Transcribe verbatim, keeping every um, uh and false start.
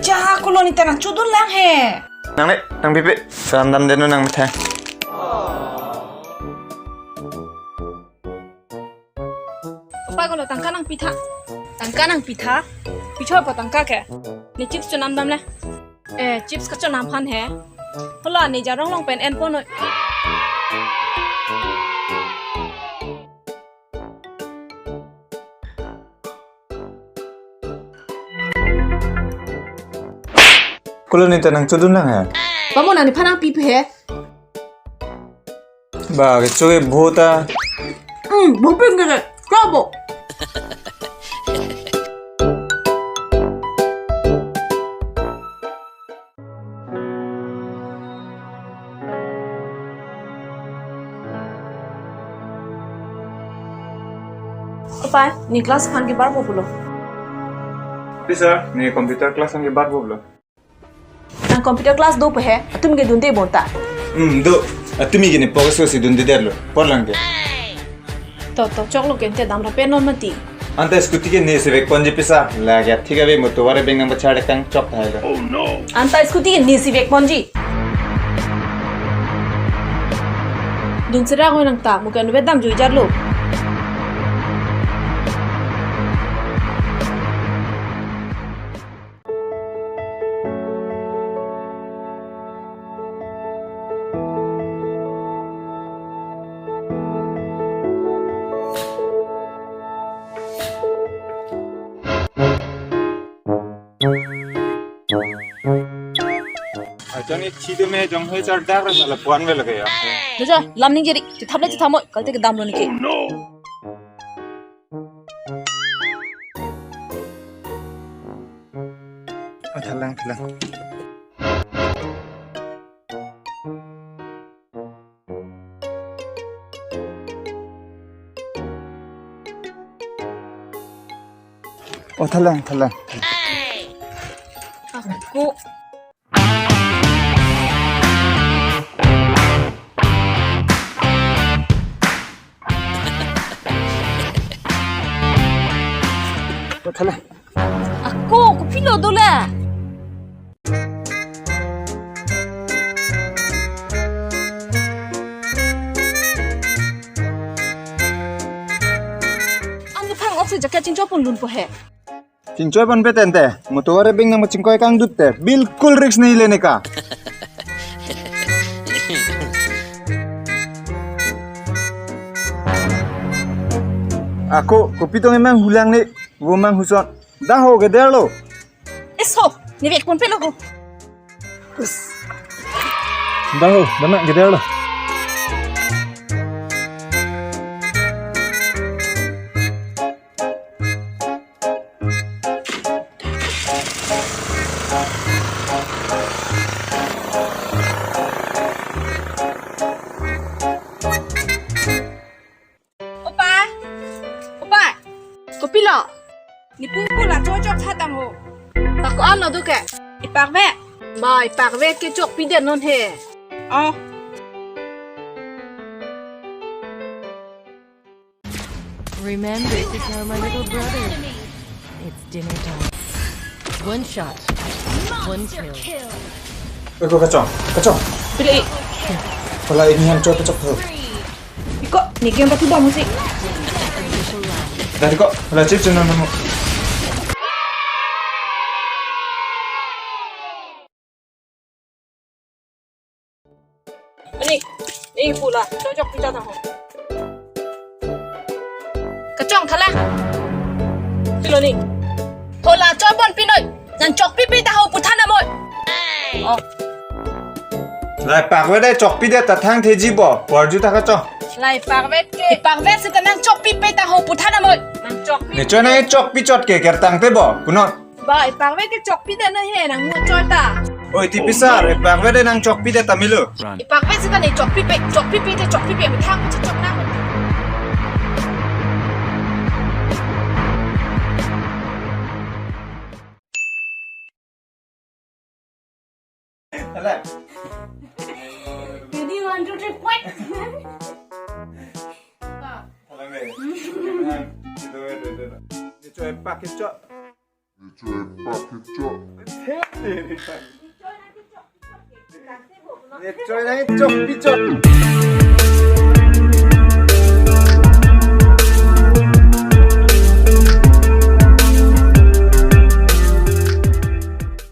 Acha, koloni ta nangchodun lang he. Nang ne, nang pipe, sandam deno nang methang. Opa, kolo tangka nangpitha. Tangka nangpitha. Picho apa tangka ke? Ne chips chonam dam le. Eh, chips kachonam aphan he. Hala ne jarong long pen enpon noi. Koloni ta nangchodun lang he. Pamo nang nephan nangpipe he. Ba, kecho ke bho ta. Hmm, bho pin ke, kabo. Opa, ne class aphan kebar po pulo. Pisa, ne computer class aphan kebar po pulo. Nang computer class do pe he, atum ke dunde bonta. Hmm, do. Atum ke ne pok so si dunde derlo. Por lang ke. To, to, choklo ke ante dam ra pen non mati. Anta scooty ke ne si vek ponji pisa. Lake athik ave mo tovar abeng nangpachar dekang chok thailo. Anta scooty ke ne si vek ponji. Dun sera ko nang ta, mo ke anu bedam jui jarlo. Ajang ik chideme jong he char dak ras ala puan ve lake ya. Dojo, lam ning jeri, chethap le chethap moi, kalte kedam lo niki. Oh, thalang, thalang. Oh, thalang, thalang. Ako. Ako, kopilo dola. An kephang ok si jacket chingchoi pon lun po he. Chingchoi pon pe tente, motor abeng nangpachingkoi kangdut te, bilkul risk nahi lene ka. Ako, kopi tong emang hulang ne, vo mang huson. Dah ho, kederlo. Eso, ne vek pon pelo ko. Dah ho, dah nak kederlo. Opa! Opa! Kopilo? Ne pungko la chojok tha tang ho. Ako ano do ke? Ipak ve. Ba, ipak ve ke chokpi det non he. Oh. Remember to tell my little brother. It's dinner time. One shot. One kill. Oi, ko kachong, kachong. Pili. Pala ini ham chot chot ho. Iko, ne game pati bom si. Dari ko, pala chip chun nang mo. Ani, ni pula, chojok pita tang ho. Kachong thala. Pilo ni. Hola chobon pinoi. Nang chokpipe ta ho puthan amoi. Oh. Lai pakvet de chokpidet ta thangtheji bo. Porju ta kachong. Lai pakvet ke. Pakvet seta nang chokpipe ta ho puthan amoi. Nang chokpi. Ne choi nang chokpi chot ke kertang te bo. Kunon. Ba, pakvet ke chokpidet na he nang mu choi ta. Oi, tipisar, pakvet de nang chokpidet ta milo. Pakvet seta ne chokpipe, chokpipe te chokpipe, mi thang chok na. Hello. Ready, one, two, three, point. Hello, mate. Ni choi pak ke chok. Ni choi pak ke chok. Ni choi nang chokpi chot.